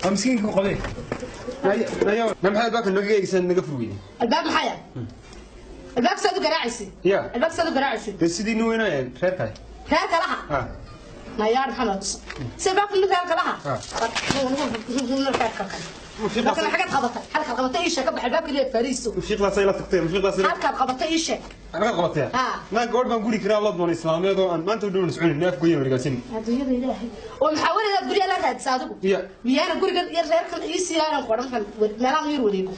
Waa miskiinka ku qabee. Naya, ma maxay albaabka nooga eegaysaa, naga fur weyday? Albaab maxaya? Albaab saad u garaacaysi? Ya. Albaab saad u garaacaysi? Dee sidii nin weynaa reer kale. Reer kalaha? Ah. Nayaar maxamed, si albaabka mid reer kalaha. Ah. Reer kalaha marka xagaad qabatay, halkaad qabatay ii sheeg. Ka bax albaabka ilaa fariiso. Mafiiqdaasay la tagtay, mafiiqdaasay. Halkaad qabatay ii sheeg. Anaga qabatay? Ah. Naa gabadh baan guri kiraa la doonay islaameed oo aan maanta u dhown soconin neef goyn wargaasin. Adduunyada ilaahay, oo maxaa weligaad guryaha la raadisa adigu? Ya. Miyaana gurigan iyo reerkan ii siiyaanan qoran meelahan yar wareego?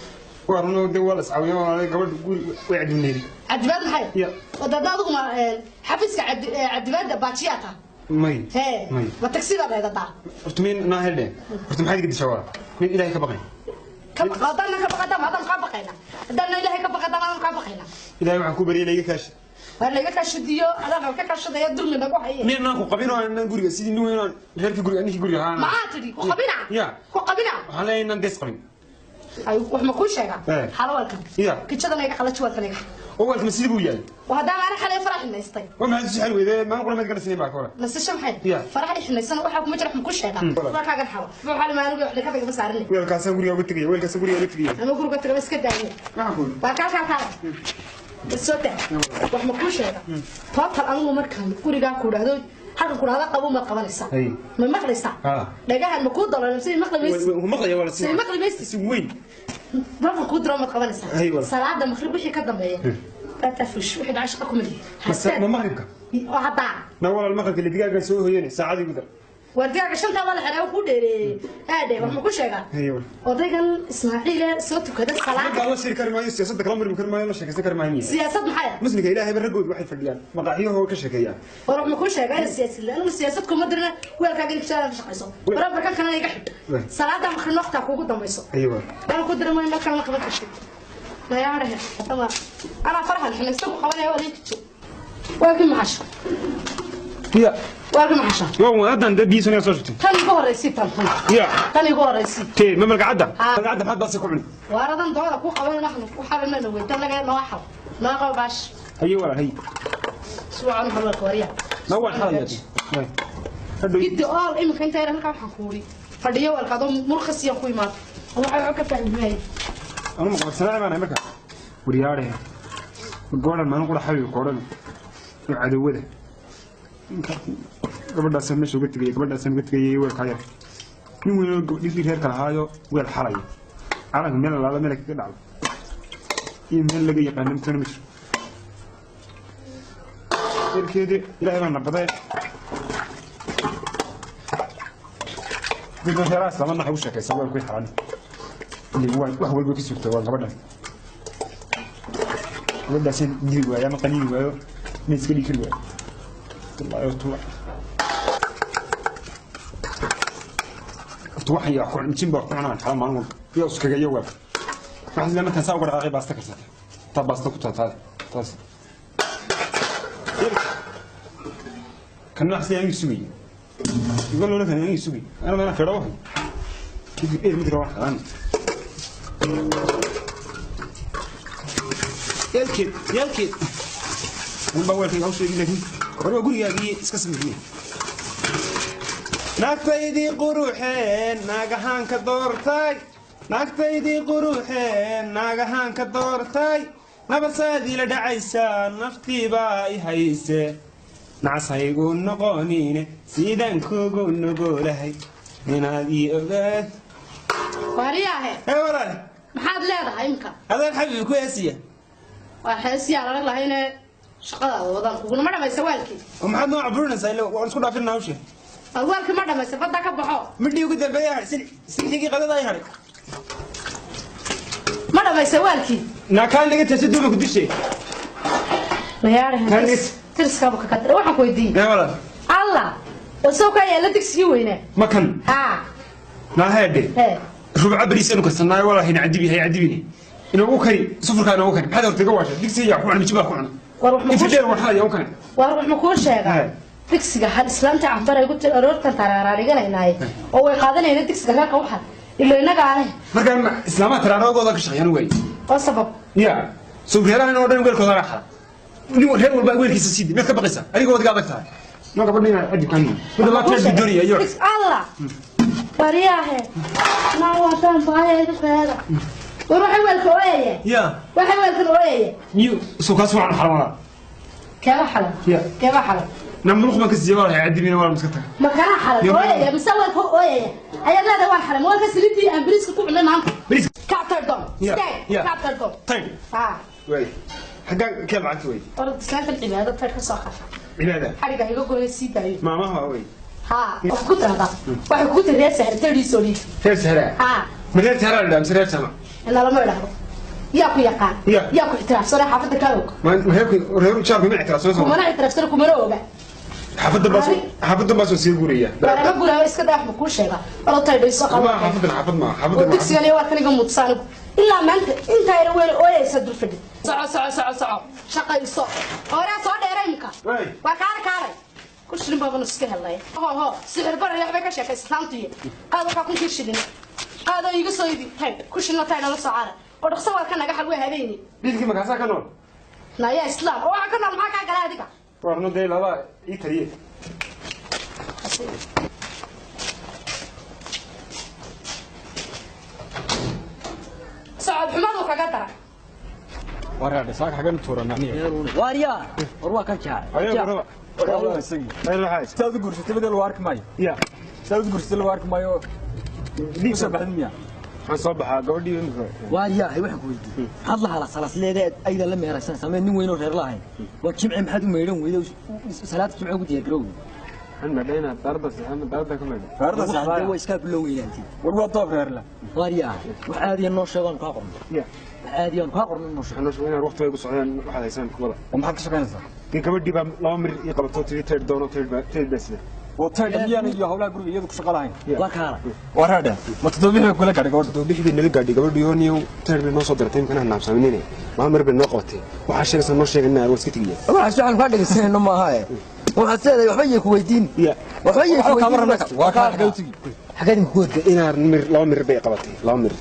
Waa run oo dee waa la iscaawiyo oo gabadh guri way cadibneedi. Cadibaad maxay? Ya. Oo dadna adigu ma xafiiska cadibaadda baajiyaa taa? May. Hee? May. Ma tagsidaad haydataa? Horta min naa heldhe, horta maxaad iga dishaa? Waa nin ilaahay ka baqay. Haddana ka baqada, maadaan kaa baqayna. Haddana ilaahay ka baqada, maadaan kaa baqayna. Ilaahay waxaan ku baryay iga kaashi. Waa laga kaashadiyo, adaa ka kaashadaya, dulmi nagu haye. Min naan ku qabin oo aan guriga sidii nin weyn aan reerkii guriga, ninkii guriga ahaa. Maxaa tidhi? Ku qabina? Ya. Ku qabina? Waxaan leeyahay inaan dees qabin. Ay, wax ma kuu sheegaa? Eh. Xalawalkan. Ya. Kijadana iga qalaji, walkan iga. Oo waalkama sidii buu yahay? Waa haddaan ana xalay farax xinaystay. Waa maxaad isu xel weyday? Maalin qura maad ganasinayn baa ka hore. Nasasho maxay? Ya. Farax i xinaysana waxaa kuma jira. Wax ma kuu sheegaa? Waa kaagan xalo ma xali maanigu wax dhakada igama saarin. Weelkaasaan guriga uga tegaya, weelkaasaan guriga uga tegaya. Ama guriga tagaba iska daayo. Waxaan ku Waa kaa kaa kaa soo daa. Wax ma kuu sheega? Total anigu markaan gurigaa ku dhahdo, halkan ku dhahdo qabo, ma qabanaysaa? Hay. Ma maqlaysaa? Ah. Dhagahan ma kuu daloolay? Si maqli maysid? Maqlaya waa la Si maqli maysid? Si weyn. Marka kuu diro maad qabanaysaa? Hay, walaal. Salaada maqrib wixii ka dambeeya tafush, wixii dhacay shaqa kuma lihi. Ma maqribka? Oo haddaa. Na walaal, maqribka la digaagan soo hooyane, saacadii ugu dar. Waa digaaga shantaa waa la xiraa kuu dheereeyey. Aadhe, wax ma ku sheegaa? Hay, walaal. Odaygan Ismaaciile soo tukada salaada. Markaa la shiri kari maayo, siyaasadda kala murmi kari maayo, la sheekaysan kari maayo miya? Siyaasad maxay? Muslimka ilaahay ba raggoodu waxay fadhiyaan maqaaxiyahoo ka sheekeeyaan. War wax ma kuu sheegaa? Ina siyaasad, anigu siyaasad kuma dirna. Weelkaaga in kishaada ka shaqayso, barabarkan kalena iga xidh. Salaada maqrib waqtaa kuugu dambayso. Hay, walaal. Aan ku dira mayno kalena qaban kartid. Nayaarahe hadaba anaa farahan xinaysta ku qabanaya waa liikijo. Weelkii maxasha? Ya. Weelkii maxasha? Waa haddan dee biyo soo shubtay. Tan igu horreysii, tan tan. Ya. Tan igu horreysii. Tee ma malgacadda? Ah. Malgacadda maxaad baasi ku cuni? Waaradan dooda ku qaban waxna waxaa mayna weydan laga noo xal noo qabo baash. Haye walaal, haye. Suucan halka wariya. Na waan xalaya hadhow. Giddi ool iminka inta yar halkaa waxaan ku wuri fadhiyo weelka adoo murkhasiyan ku imaado oo waxa wax ka fahmi maayo. Anu ma qabsanaa baan marka waryaare gabadhan maalin qura xabiib koodhan oo cadowada gabadhaasaan meesha uga tegayay, gabadhaasaan uga tegayay weelkaa yar. Nin weyn oo gabadhiisii reerka lahaayo weel xalaya, calanka meel alaala meel kaga dhacdo iyo meel laga yaqaano mitona ma jiro. Weelkeedi ilaahay baa nabaday. Dadka reeraha islaamana waxay u sheekaysaa weelku way xalaan. Wax walba ka sugta waa gabadhan. Gabadhaasin dili waayo ama qaniini waayo ma iska dhigi kari waayo. Wallaahi horta horta waxan yaa ku jin baa ku cunaan xala maalin walba iyo iskaga iyo weelka. Waxaan isla markaan saa uga dhaqaaqay baasta karsata taa baasta ku taataade taas kan wax sidaan sugay iga loola kan aniga sugay ana mana fedho waxan eer mid kale waan xalaan. Yalkeed yalkeed unbaa weelkayga hawsha sheegin, laakiin war waa gurigaagii iska sameeyey. Naagtaydii quruxeen naagahaan ka doortay, naagtaydii quruxeen naagahaan ka doortay, nabasaadii la dhacaysaa naftiibaa i hayse, nacashaygu noqonine sidaan kugu nugulahay inaad ii ogaad. Waariyaahe. Ee walaale. Maxaad leedahay imka? Adaan xabiib ku heesiya. Waa xeesiyaan adag lahayne, shaqadaada wadaan kuguna ma dhamaysa waalkii. Oo maxaad noo caburinaysaa? Ila waan isku dhaafina hawsha. Waa waalkii ma dhamaysa, baddaa ka baxo. Midhii ugu dambeeya silxigii qadada ay hadhay. Ma dhamaysa waalkii? Naakaan naga tasa duuma ku dishay. Nayaarahe. Tanis. Tiriskaaba ka kadira waxaan ku weydiiyey. Ee walaal. Allah oo soo kaa yaala digsigii weynaa. Makan? Haa. Naaheedhe. Hee? Rubca bariisanu karsanaayo walaal, hayna cadibi, hay cadibine, inoogu kari sufurkaa, inoogu kari. Maxaad horta iga waasha? Digsiga yaa ku cuna? Mijibaa ku cuna? War wax ma inta kuu dheer waan xalaya u kani. War wax ma kuu sheegaa? Hee. Digsiga hal islaamta cambar ay ku tiri aroortan taraaraariganaynaay oo way qaadanayna digsiga reerka waxan ilo inagaa leh. Markaa islaamaha taraaragooda ka shaqeeyaan waay. Oo sabab? Ya soo reerahan oo dhan weelkooda laga xala, nin reer walba weelkiisa siidi miyaad ka baqaysaa? Adiga waad iga adag tahay ma gabadha inaa cadibkaan midda laabteed buu doonaya iyo Allah. Waryaahe naa waataan baahaya feeda war waxay weelka ooyaya ya waxay weelkan ooyaya niyo soo kaas waxaan xalwana keeba xalan ya keeba xalan namruq ma ka siiyay waa cadibina waa miska taga ma kana xalan ooyaya mise weelka ooyaya ayaa leedahay waan xalan weelka saliidii aan bariiska ku cunay maanta bariis kactar doon istaag kactar doon tayg ha way xagaa kee lacagta way orod islaantan cibaado tayg ka soo qafa cibaada xariga iga gooya sii daayo maamaha way ha wax ku tirahdaa waxay kugu tiri reer sahra taydiisoo dhiib reer sahra ha ma reer sahra la mise reer sama lama idhaahdo yaa ku yaqaan yaa ku ictiraafsana xaafadda kaa og ma reerku reeru jaarku ma ictiraafsana kumana ictiraafsana kumana oga xaafadda baas oo sii guraya lama guraayo iska daa wax ma kuu sheegaa orod taydhayso qabo ma xaafadan xaafad ma xaafadan dugsigan iyo waa kan iga muudsa anigu ilaa maanta intaa yar weel ooyaysa dul fadhi soco soco soco soco shaqayso horaa soo dheeray imka waa kaala kaalay ku shilin baabanu iska helnay ho ho sixir barar iyo waxbay ka sheekaysa islaantuye qaad waxaa kunkii shilin qaadoo iga soo idi taydh ku shilina taydh la soo caara oo dhaqso waa ka naga xal waa habeenyi biilkii makaasaa ka nool naya islaam oo waxaa ka nool maxaa kaa galay adiga warno dee laba ii taliye socod xumadu kaga dara waraadhe saaka xagan tuuran aniga waaryaa war waa kan jacay saad u guursatay badel waa arki maayo ya saad u guursatay waa arki maayo soo baxdin miya waxaan soo baxaa gabadhii imika waaryaa waxaan ku weydiiyey maxaad la halas leedahay ayda la meeraysan samee nin weyn oo reer lahayn waa jimce maxaad u meydhan weyday salaad jimce ugu diyaar garowday waxaan madhaynaa daarda saxan daarda ka madhay daarda saxan waa iska bilow weynaantii war waa doob reer la waaryaa wax aad iyo noo sheegan ka qorno ya wax aad iyo ka qorno noo sheegan waxaan noo sheegan waqti ay ku socdaan waxaad haysaan kubada oo maxaad ka shaqaynaysaa dee gabadhii baa laba mir ii qabato tiri tayr doono tayr baa tayr baa sida oo tayr miyaan iyo hawlaha guriga iyadu ku shaqo lahayn waa kaala waraadhe ma toddoba kula gaadhay gabadha toddoba bay nala gaadhay gabadhii oo niyow tayr bay noo soo dirtay imkana naabsaminine laba mir bay noo qabatay waxaa sheegaysaa noo sheeganaa waa iska tegiya waxa su'aal ka dhageysanayno ma aha waxaad leedahay waxba yey ku weydiin waxba yey ku weydiin waa kaa xagee u tigi xagee ku weydiin inaar mir laba mir bay qabatay laba mir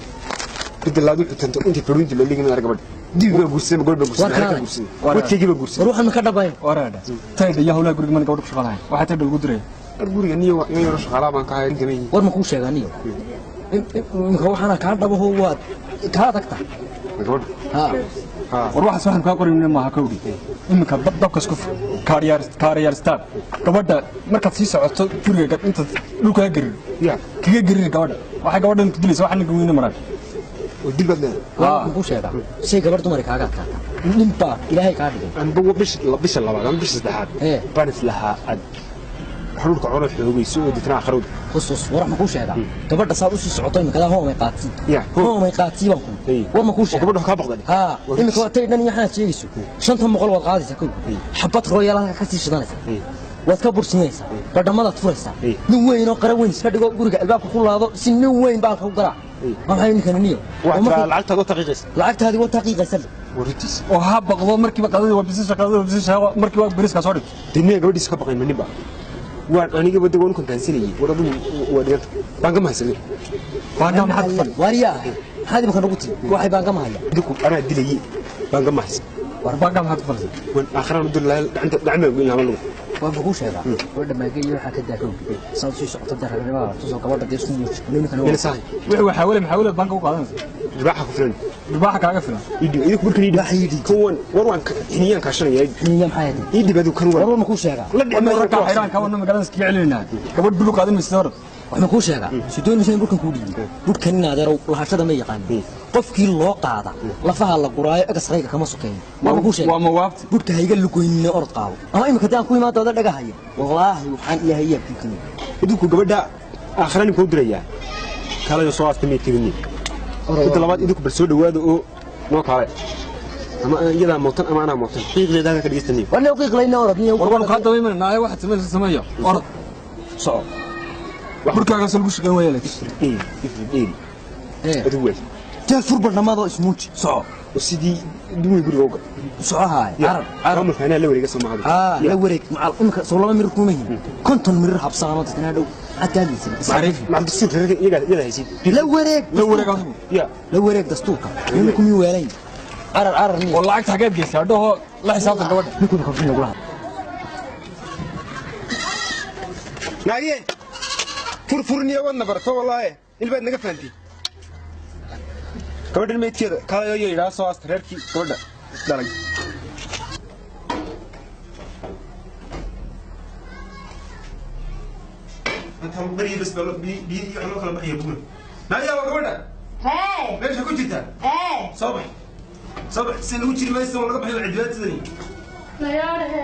midda laad wuxuu tanto intii faruunti la ligin ar gabadh dib baa guursaday gabadh baa guursaday ka guursaday wadkeygii baa guursaday ruuxan ma ka dhabayn waraadha taydha iyo hawlaha guriga mana gabadh ku shaqo lahayn waxaa taydha lagu diraya guriga niyo iyo yaro shaqaalaha baan ka hayn kamay war ma kuu sheegaa niyo imika waxaana kaa dhabaho waad kaa tagta gabadh ha war waxaas waxaan kaa qorin maaha kowdhi iminka dabka isku kaariyaar staab gabadha markaad sii socoto guriga inta dhulka kaga garir kaga garir gabadha waxay gabadhan ku dilaysa waxaa ninka weyne maraan oo dil baad leedahay waa kuu sheegaa shay gabadh dumar kaaga adkaata nin baa ilaahay kaa dhigay anba bisha labaad ama bisha saddexaad baan islahaa aad xulka cuno xoogayso oo ditna akhrood khusuus war ma kuu sheegaa gabadha saad u sii socoto imika hoomay qaatsi hoomay qaatsi baan ku war ma kuu sheegaa gabadha ka baqday ha imika waa taydhan iyo waxaad sheegayso 500 waad qaadaysaa kow xabad royal halka ka sii shidanaysaa waad ka bursinaysaa badhamadaad furaysaa nin weyn oo qara weyn iska dhigo guriga albaabka ku laado si nin weyn baan ku garaa ma maxay ninkan niyo lacagtaada taqiiqaysa lacagtaadi waa taqiiqaysa wartiis oo ha baqdo markiiba qadada waa bisisha qadada waa bisisha markiiba bariska soo dhigto dee gabadhiisa ka baqay maniba waan aniga wada waan kontaansanayay war adigu waa dhiganta baan ka mahadsanay baan ka maxad fal waariyaa maxaad imika nagu tiri waxay baan ka mahaya idinku anaa dilayay baan ka mahadsan war baan ka maxad falsan waan aakhiraan u dil gacanta gacmaha goyn lama lagu waan kuu sheegaa gabadha maageeyo waxaa ka daakowgi saad sii socoto dee ragnimada tusoo gabadha dee isku muuji ninkan wixii waxaa weli maxaa weli banka u qaadanaysa ribaaxa ku filan ribaaxa kaaga filan idhi idinku markan idhi kan war waan xiniyaan kaashanaya xiniya maxay ahayd idhi badu kan war ma kuu sheegaa la dhicin ragga xayraan ka wadna magaalada iskaga celinayna gabadh bulu qaadan maysa hor wax ma kuu sheegaa si doonaysa in burkan kuu dhiibo burkan in adeerow lahashada ma yaqaanin qofkii loo qaada lafaha la guraayo egasrayga kama sokeeyo waa ma kuu sheegaa waa mawaabti burka hayga lugoynina orod qaado ama imika haddaan ku imaado oda dhagahaya wallaahi waxaan ilaahay yaab kuu keenay idinku gabadha aakhiraan kuu dirayaa kalayo soo afta mid tigni inta labaad idinku bal soo dhawaada oo noo kaale ama iyadaa mootan ama anaa mootan qiiqdeeda halka ka dhegeystanay war loo qiiqlayna orod niyo war waan kaa dabaymanaa waxaad samaysa sameeyo orod soco burkaagaas lagu shaqeyn waaya laakiin ifriin adigu weel taa fur barnaamijada ismuuji soco sidii duway guriga uga soco haay arab arab ma faanaa la wareega Soomaaliya la wareeg macal imka soo laba mir kuma hin 50 mir habsaano dadna dhow adkaadaysan maariif macal dastuurka iyaga iyada haysid la wareeg la wareeg adigu ya la wareeg dastuurka ninku kuma weelayn arar arar ni oo lacagta xageed geysaa dhaho la xisaabtan gabadha ninku ka filan lagu naadiye Furfurniya wadna barto wallaahi ilbaad naga fahantiin. Gabadhan meydkeeda kaalay oo yidhaa soo asta reerkii gabadha dhalay. Inta bari bas baa biyo iyo wax loo kala baxaya bugna. Naaya waa gabadha. Hee. Meesha ku jirtaa. Hee. Soo bax. Soo bax si lagu jiri mayso laga baxayo cidbaadsadani. Nayaarahe.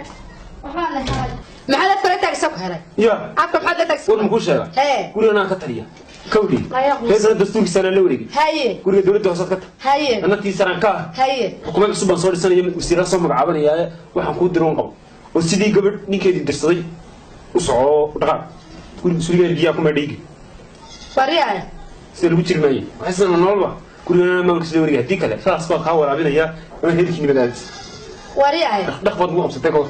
Waxaan la helay. Maxaad afka la taagsa ku helay? Ya. Afka maxaad la taagsa? War muxuu sheegaa? Hee. Gurigan aan ka taliya. Kawdhi. Nayaa quus. Reesana dastuurkiisana la wareegay. Haye. Guriga dowladda hoosaad ka tahay. Haye. Anagtiisana ka ah. Haye. Xukuumad cusub baan soo dhisanaya mid wasiirra soo magacaabanaya waxaan kuu diroon qabo. Oo sidii gabadh ninkeedii dirsaday u soco u dhaqaaq. Guriga suuliga biyaha kuma dhiigi. Waryahay. Sida lagu jiri maayo. Waxay sidan nololba. Gurigana maamulkiisa la wareegay haddii kale saas baan kaa waraabinayaa ama heerkii nabadaadis. Waryahay. Dhaq baad ugu qabsatay kahor.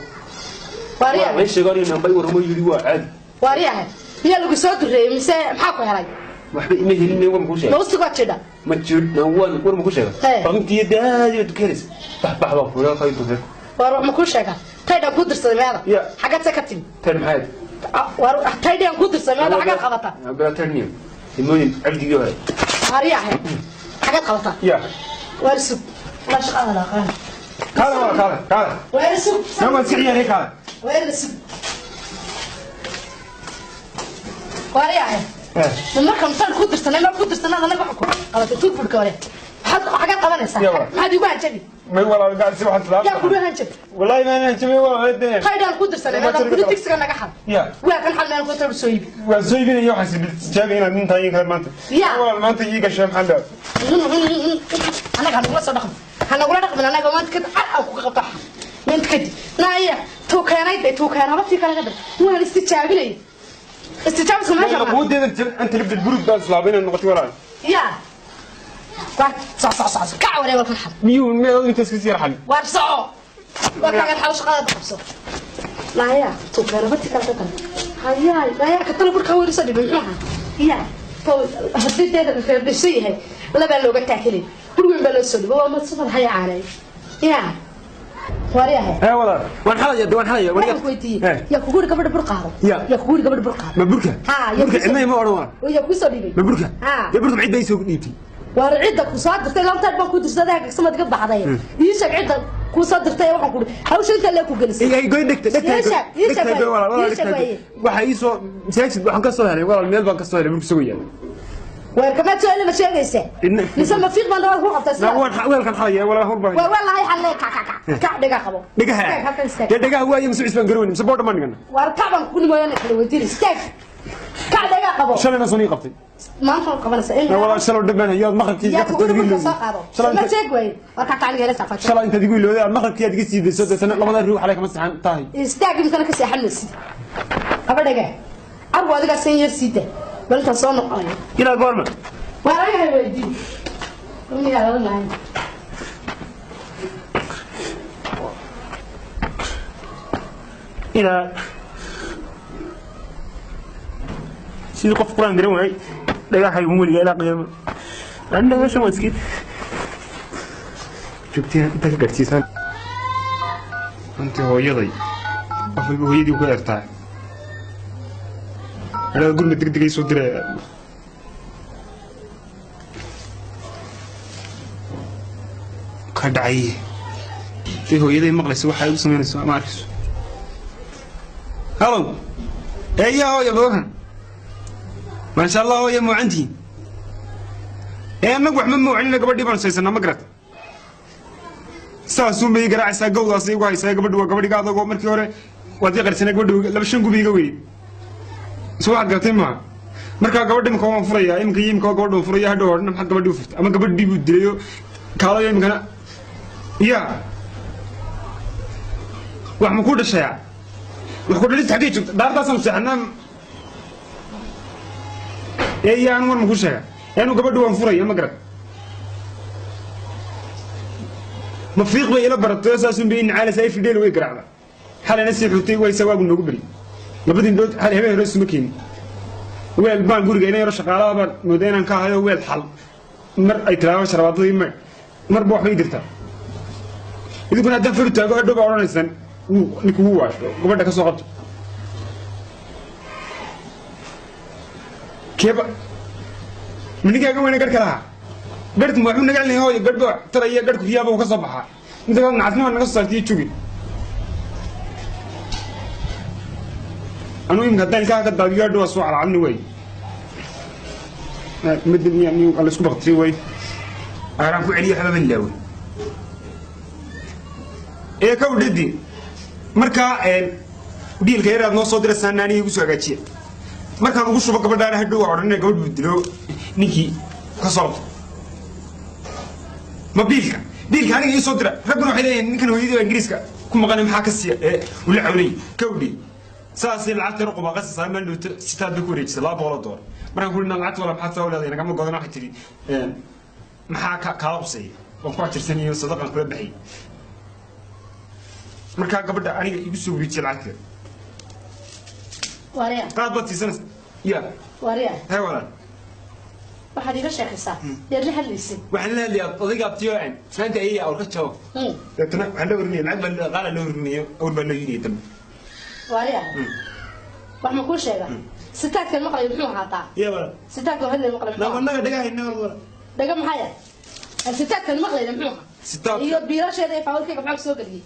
Waryahay. Lay sheego aniga nambay waramo yidhi waa caadi. Waryahay. Miyaa lagu soo dureeyay mise maxaa ku helay? Waxba ima helin war muxuu sheegay? Mawsiga waa jidha. Ma jiro waan war muxuu sheegay? Hee. Baqintii daadi baad dukanaysa. Bax bax baan fuulaa qaybta reerku. War wax ma kuu sheegaa? Taydhaan kuu dirsaday meeda. Ya. Xaggaad se ka timi? Tan maxaad? War taydhaan kuu dirsaday meeda xaggaad qabataa? Abaa tarniyo. Imooyin cabdigii hore. Waryahay. Xaggaad qabataa? Ya. War sug. La shaqada la qaan. Kaala waa kaala kaala. War sug. Nama iska ciyaaray kaala. War sug. Waryahay. Markaan tan ku dirsanay ma ku dirsanay anaga wax ku qabatay tuug burka hore. Maxaad xaggaad qabanaysaa? Ya, waa. Maxaad igu hanjabi? May walaal gaarsi waxaan salaam. Yaa kugu hanjabi. Wallahi ma ana hanjabi walaal deen. Taydhaan kuu dirsanay meeda kuli digsiga naga xad. Ya. Waa kan xal meel ku tar soo iibi. Waan soo iibinaya waxaan is tijaabay inaad intaa ii kale maanta. Ya. Walaal maanta ii gashay maxaa dhaw. Anaga hanagula soo dhaqmo. Hanagula dhaqmin anaga maanta kadib cad aan kuga qabta. Maanta kadib. Naaya tuu keenay bay tuu keenay habtii kale ka dar. Waan istijaabinay. Istijaabisku meesha ma. Quwadeeda anta libdil burud baan islaabay inaad noqotay walaal. Ya. Waa sax sax sax. Kac wareeg walkan xal. Miyuu meel intaas ka sii yarxan. Waar soco. Waa kaagan xal shaqada qabso. Naaya tuu keenay habtii kale ka dar. Hayaay naaya ka talo burka weerisa dhibin muxuu ahaa. Ya. Tuu haddii deeda reer dhisan yahay labaa looga taakelay. Gurigan baa loo soo dhibay waa madsafad haya caanay. Ya. Waryahay. Ee walaal waan xalaya waan xalaya Waxaan ku weydiiyey yaa kugu yidhi gabadha bur qaado. Ya. Yaa kugu yidhi gabadha bur qaado. Ma burka? Ha, yaa Burka cidna ima odhan walaal. Yaa kuu soo dhibay. Ma burka? Ha. Dee burka ma cid bay soo dhiibtay? Waar cidda ku soo dirtay lantaad baan ku dirsaday hagaagsamad iga baxday. Ii sheeg cidda ku soo dirtay waxaan ku hawsha inta lee ku gelisay. Ay goyn dhigta dhigta. Ii sheeg, ii sheeg Dhigta walaal walaal ii sheeg dhigta. waaye. Waxa ii soo masaajid waxaan ka soo helay walaal meel baan ka soo helay burka soo yaal. Waar kama soo helay ma sheegaysaa? Inna- Mise ma fiiq baan dhawaad ku qabtay Na sidaa? waan weelkan xalaya walaal hor baan. Waar waa lahay xal lee kac kac kac. Kac dhiga qabo. Dhigaha. Istaag halkan istaag. Dee dhigaha waaye mise cis baan garooni mise boodha maan dhigana. Waar kac baan kugu nimooyana kala weydiin istaag. Kac dhiga qabo. Shalayna soo nii qabtay. Maanta waan qabanaysaa. Na walaal shalay dhan baan hayo aad maqribkii Yaa iga kugu tagtay yidhi igu burka soo ilowday. qaado. Shalay Ma inta- sheeg waaye. Waar kac kac aniga helaysaa faajo. shalay intaad igu ilowday aad maqribkii aad iga sii dayso deetana labada ruux xalay kama saxan tahay. Istaag imkana ka seexan maysid. Gabadhaga. Argu adigaa san yar sii daa. Bal intaan soo noqonayo. Ilaa goorma. Waar aniga weydiin. Miyaa lala lahayn. Ilaa sidii qof quraan garan waayay dhagaxay ugu weligaa ilaa qiyaama. Anna meeshan waa iska joogteen inta ka gaadhsiisaan. Runtii hooyaday qof walba hooyadii ku eertaa. Anaga gurmad degdeg ay soo diraya. Ka dhacay. Hadday hooyaday maqlayso waxa ay u samaynayso ama arkayso. Hallow. Eeya hooyo badan. Maasha Allah hooyo muucantiin. Ee annagu wax ma muucinina gabadhii baan saysanaa ma garat. Saasuun bay ii garaacaysaa gowdaas igu haysaa gabadhu waa gabadhiga adagoo markii hore waad ii qarsanay gabadhu laba shan gubi iga weyd. Soo waxaad garatay maaha. Markaa gabadha imika waan furayaa imika iyo imika gabadha waan furayaa hadhow odhan maxaad gabadhii u furtay ama gabadhii buu dilayo kaalayo imikana ya wax ma ku dhashayaa wax ku dhalista xaggay joogta daartaasaan seexanaa ee iyo anu war ma ku sheega anu gabadhu waan furaya ma garat ma fiiq bay ila baratay saasun bay nacaalaysaa ifidheel way garaacda xalayna sii xutay waysa waagu noogu beri labadii indhood xal habeen hore suma keenin weel baan guriga ina yaro shaqaalaha baan mooday inaan ka hayo weel xal mar ay tilaabo sharabaadadii maydh marba waxbay dirtaa idinkuna haddaan fadhi taago hadhow baa odhanaysaan wuu ninku wuu waasho gabadha ka soo qabto. Keeba ninkaaga weyna garhka lahaa garhku waxuu naga celinayaa hooyo garhba taraya garhku riyaaba uu ka soo baxaa inta kale nacasnima naga soo saartay jugi anuu imika haddaan ilkaha ka daadiyo hadhow waa soo calacalni way madan iyo anigu alla isku baktiyay way aaraan ku celiyo waxba ma ilaawey ee ka udhadi markaa dhiilka yar aad noo soo diraysaa aniga igu soo hagaajiya markaan ugu shubo gabadhaana hadhow waa odhanaya gabadh buu dilo ninkii ka soo qabto ma biilka biilka aniga ii soo dira ragguna waxay leeyihiin ninkan hooyadii baa ingiriiska ku maqanay maxaa ka siiya ee ula cawnay kawdhi saasay lacagta yar qubaaqasa saamaan dhowto sitaad bay ku wareejisay $200 markaan ku dhinaa lacagta walaa maxaad saa u leedahay nagama godan waxay tidhi maxaa kaala quseeya waan ku ajirsanayo sadaqan kula baxay markaa gabadha aniga igu soo wareejiyay lacagteeda Waarya qaad baad siisanaysa ya waarya hee walaal waxaad iga sheekaysaa yaad la hadlaysay waxaan la hadlayaa odayga abtiyo aan islaanta ayay awr ka jawaab deetana waxaan la orinaya lacag baa qaala loo orinayo awr baa loo yinaya dambe waarya wax ma kuu sheega sitaadkan maqlayo muxuu ahaataa ya walaal sitaadkan hadlay maqlayo muxuu ahaa? naga dhagahayna walaal dhaga maxaya sitaadkan maqlayna muxuu ahaa Sitaadka. iyo biilasheeda iyo faawalkayga maxaa soo geliyey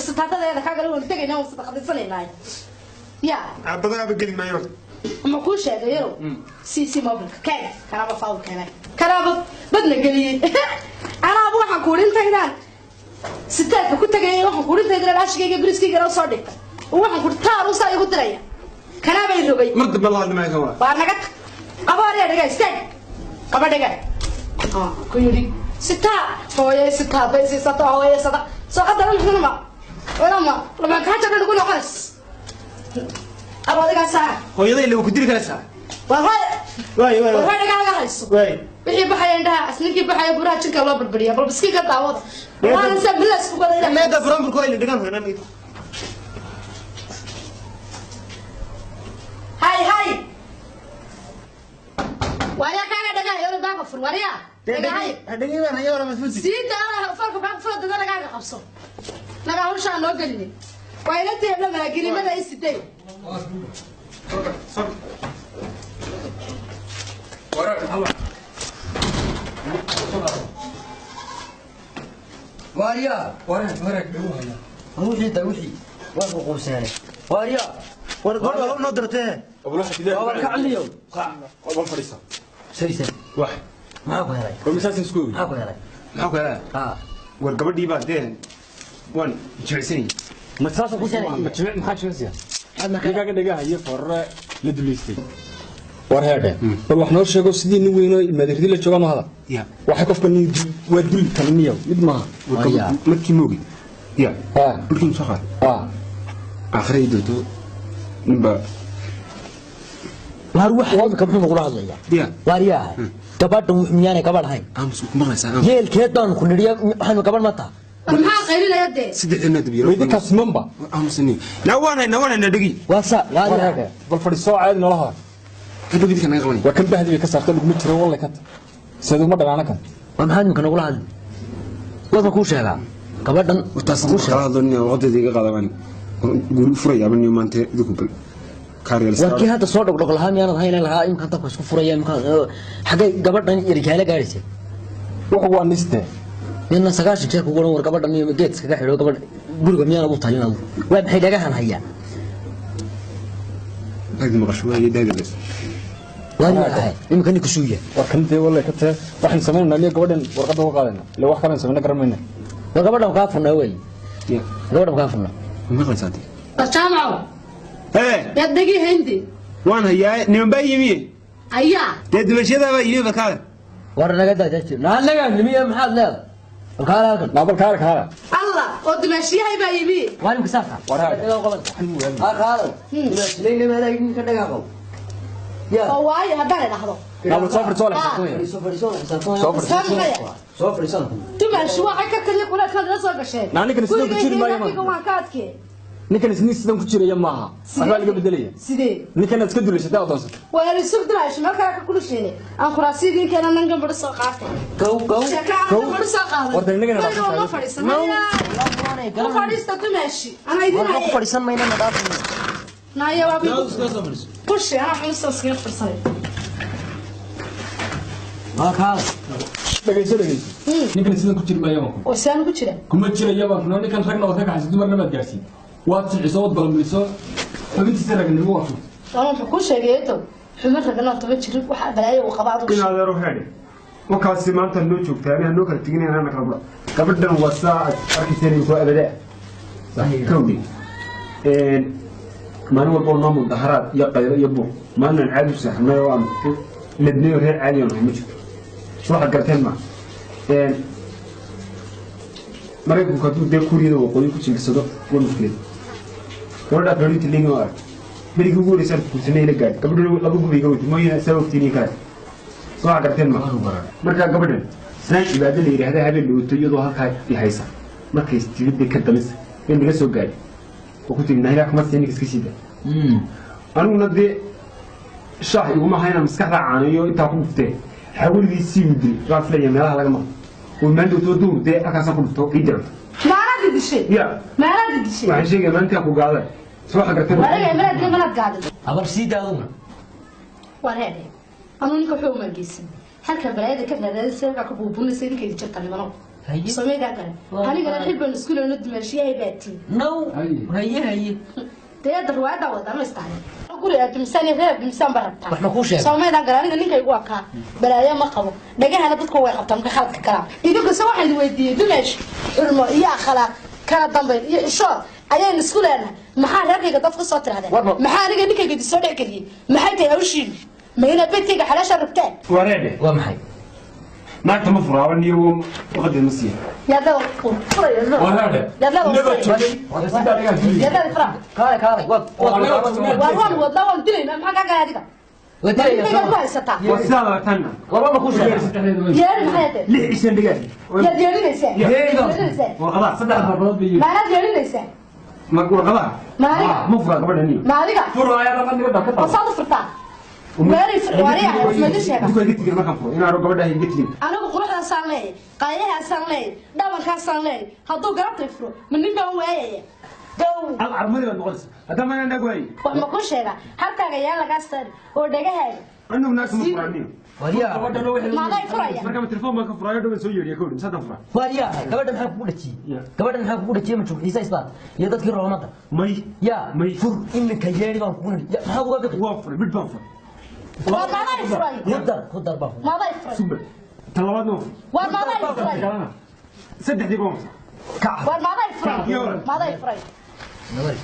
sitaadadeeda kaa gala waan tegaynaa waan sadaqadaysanaynaa ya caabadahaaba geli maayo horta ma kuu sheegay yarow cc mobilka keen kanaaba faawul keenay kanaaba badna geliyey anaaba waxaan kuurintaydaan sitaadka ku tagayay waxaan kuurintaydaan raashigayga bariskayga loo soo dhigta waxaan ku taar u saa igu diraya kanaabay rogay mar dambe la hadli maayo kan walaal waa naga tag qaba arya dhaga istaag qaba dhaga ku yidhi sitaa hooyay sitaa bay siisato hooyay sada soo qadara muxuunama walama lama kaa jabna ugu noqonays aba adigaa saara hooyaday ila ku dili karaysaa waa hooy waay waay war hooy dhagaaga hayso waay wixii baxaya indhaha asninkii baxaya buraha jirka loo barbariya bal biskiin ka daawada waana saa bilaas ku wada ilaa meeda buramburku ay dhigan hooyana hay hay waryaa kaaga dhagahay ola baaqa fur waryaa dhagahay dhagayaan ayaa wala masfuusi sii daa farka baaqa fur dada dhagaaga qabso naga hawshaa noo gelinin waa ila teebla malaaginimada i siday waaryaa wixii da wixii waa ku quuseenay waaryaa war gabadha noo dirtee waa ka caliyow Wal fadhiisa saysan wax maxaa ku helay war misaasin isku ogi maxaa ku helay maxaa ku helaa haa war gabadhii baa dee waan jimicsanayay ma saasa ku ma jimic maxaa jimicsiya ninkaaga dhagaha iyo foorare la duleystay war heedhe bal wax noo sheego sidii nin weyn oo ilmaadirdi la joogaan hadal ya waxay qofka nin waa dul kan niyow mid maaha Waaryaa. markii moogi ya haa markii soo qaad haa aakhiray doonto ninbaa waar wax imika muxuu nagula hadlayaa ya waaryaa gabadhan wuxuu miyaanay gabadh ahayn aamus ku maqlaysaa aamus yeelkeed baanu ku nidhiya waxaanu gabadh ma taha war maxaa qaylinaya dee saddexdeena dib yaro weydinkaas simanba aamusani na waan haynaa waan haynaa dhegi waa saa war waaryaa heedhe bal fadhiisoo caadi noola hadal hadhow idinka naga qabanaya waa kan bahdi bay ka saarta laguma jiro wallay ka ta seed uma dhanaana kan waa maxaad imika nagula hadli warka kuu sheegaa gabadhan taas kuu kala sheegaa hadlo nin waqtiga iga qaadaban guri furayaaba nin maanta idinku bal kaariyal war kii hadda soo dhogdhog lahaa miyaanad hayn lahaa imkaan dabka isku furaya imkaan xaggay gabadhan yarikaala gaadhaysay wuxuu waa niste nina 90 jeer kugu oran war gabadhan iyo geed iskaga xidho gabadh guriga miyaanad u talin adigu waa maxay dhagahan hayaa daadi maqasho waaye daadi leys waa ahay imika ninka suuya war kan dee wallay ka tahe waxaan samaynanaa niyo gabadhan warqadda uga qaadayna ila wax kalaan samayna garan mayna war gabadhan kaa furnaa wey ya gabadhan kaa furnaa ma maqlaysaa dee war jaamacow ee yaad dhegi hayndi waan hayaa niman baa yimi ayaa dee dimashyadaa baa yimi barkaada war naga daa naga nimiya maxaad leedahay bal kaala halkan naa bal kaala kaala allah oo dimaashiyahay baa yimi waa nimka saarta war heedhe ha kaala dimaashilayna maadaa ninka dhagaa qabo ya oo waayo haddaan idhaahdo naa bal soo fadhiisoo la xisaabtamaya fadhiiso fadhiiso xisaabtan Soo fadhiiso. Soo maxaya soo fadhiisan dumaashi waxay ka kaliya kulaadkaad ila soo gasheen Naa ninkan sidoo ku jiri maayo Gurigayga maanta. waan ka adkee ninkan isniin sidan ku jiraya maaha waxbaa laga bedelaya sidee ninkan aad iska duleysatay adoonsatay waa la sug dumaashi meel kale ka kulusheene aan khuraasiyadiin keena nan gambadho soo qaatay gow gow sheeko aan gambadho soo qaaday Warta innagana Weliga dhaafsan ma fadhiisan ku fadhiista dumaashi anaa idin war ma ku haye fadhiisan mayna na dhaafin naya waa kushi anaa xunsa iskaga fadhiisanay Waa kaalay. Dhageyso, dhageyso. Ninkan sidan ku jiri maayo baan ku. Oo saan ku jira. Kuma jiraya baan ku. Ninkan ragna waad ka kaxaysa, dumarna baad gaarsiin. Waad silciso, waad balmiso. Xubintiisa ragnimo waa furtay. Ama wuxuu kuu sheegay eedow xubin ragna toban jirin waxa balaayo uu qabaa adigu. In adeero heedhe, wakaasi maanta noo joogtaa, anaa noo kala tegin, anaa kala gura. Gabadhan waa saa aad arkayseen ku abadaa kowdii. Maalin walba oo noo mudaharaad iyo qaylo iyo buuq, maalinaan caadi u seexnay oo aan lednay oo reer caadi aan nahay ma jirto. So waxaad garteen ma Maraykanku hadduu dee Kuuriyada Waqooyi ku jingasado waa mushkilad. Gabadhaa faaruinta leegin oo arag berigii ugu horreysaan guursanay ila gaadhi, gabadhuna laba gubay ga weytay mooyee, saa ogtiin iyo kale. Soo waxaad garteen ma markaa gabadhan islaan cibaado la yidhaahda habeen dhowto iyadoo halkaa i haysa markay istiribday ka damisa in naga soo gaadhi oo ku tiri nahilaa kuma siin ninka iska siida. Aniguna dee shaah iguma hayna, maskaxda caanayo intaa ku dhuftee xawaligii sii u dilay baan filaya meelaha laga maqlo oo maalin dhowto duhur dee halkaasaan ku dhufto ii jarto. Maanaad dishay? Ya. Maanaad dishay? Waxaan sheegaya maalintaa ku gaaday. Soo waxaad garteen. Wariga manaad dilay, manaad gaadin. Habar sii daaduna. Waan heedhe, anuu ninka wuxuu umageysan halka balaayada ka raadadaysa halkaa ka buubuunaysa idinka idin jirta nimano. Haye. Sameegaa kale anigana xilban isku leeno dumaashiyahay baatiin. Now. Haye, haye. Dee hadda riwaayaddaa wada ma istahay guri aad dumisaan iyo reer aad dumisaan baa rabtaa. Wax ma kuu sheegay? Soomaydaan gale, aniga ninkaygu waa kaa balaayo ma qabo, dhagahana dadku way qabtaan marka khaladka galaan. Idinkase waxaan idin weydiiyey dumaash xurmo iyo akhlaaq kala dambayn iyo xishood ayaynu isku leenahay. Maxaa reerkayga dad ku soo tirahdeen? Maxaa aniga ninkayga idin soo dhex geliyey? Maxay tahay hawshiinu? Ma inaad beydkayga xalaasha rabtaan? Wareedhe. Waa maxay? Naagta ma furaaba niyo, waqadeed ma siiya. Yaadada furaya. Wareedhe. Yaadada Never furaya. joogay. Sidaa dhigaa dilay. Yaadada fura. Kaalay, kaalay, waad waad Waar waan wadnaa, waan dilaynaa. Maxaa kaa galay adiga? Waa dilaya. Ninkayga ku haysataa. Waa sidaad aragtaanna. Warba ma kuu sheegay? Saddexdeeda way. Yeeri maxay tahay? 6 cishan dhigaa. Yaad yeerinaysaa? Yeerinaysaa? Warqadaha. Saddex barbadood bay yihiin. Maanaad yeerinaysaa? Ma warqadaha? Ma adiga? Ma furaa gabadha niyo? Ma adiga? Furaya dhaqan dibadda ka Oo tago. saad u furtaa meelay waariyaha isma sheega. Duka iga tigin markaan furo inaan gabadha iga tigin. Anigu quruxdaasaan leeyahay, qaayahaasaan leeyahay, dhabankaasaan leeyahay. Hadduu galabtay furo ma nin baan waayaya? Gow. Al carmadi baad noqonaysa haddaba maanaan naag waaye. Wax ma kuu sheegaa? Halkaaga yaa lagaa saari oo dhagahaaga. Anigu naagta ma furaa niyo. Waryaa. Gabadhana wixii Maaday furaya? Marka ma telefoon baan ka furaayo dhow soo yeedhiya ka wadhi saddan furaa. Waryaa, gabadha maxaa kugu dhajiyey? Gabadha maxaa kugu dhajiyey? Ma jugxiisa isbaat iyo dadkii roomada? May. Yaa. May. Fur iminka, yeeri baan kugu nidhi. Maxaa uga biqi? Waan furay, mid baan furay. Waar maaday furay? Ku dar, ku dar baan furay. Maaday furay? Super tan labaadna waan furay. Waar maaday furay? Kalena saddexdii baan furay. Kac. Waar maaday furay? Maaday furay?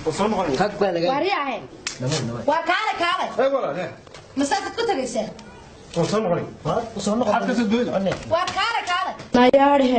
Oo soo noqonaya. Tag baa laga. Waariyaahe. Nabad, nabad. Waar kaale, kaale. Ee walaal ee. Masaafad ku tagaysaa? Oo soo noqonaya. Soo noqon. Xad ka soo dooda. Waar kaale, kaale. Nayaadhe.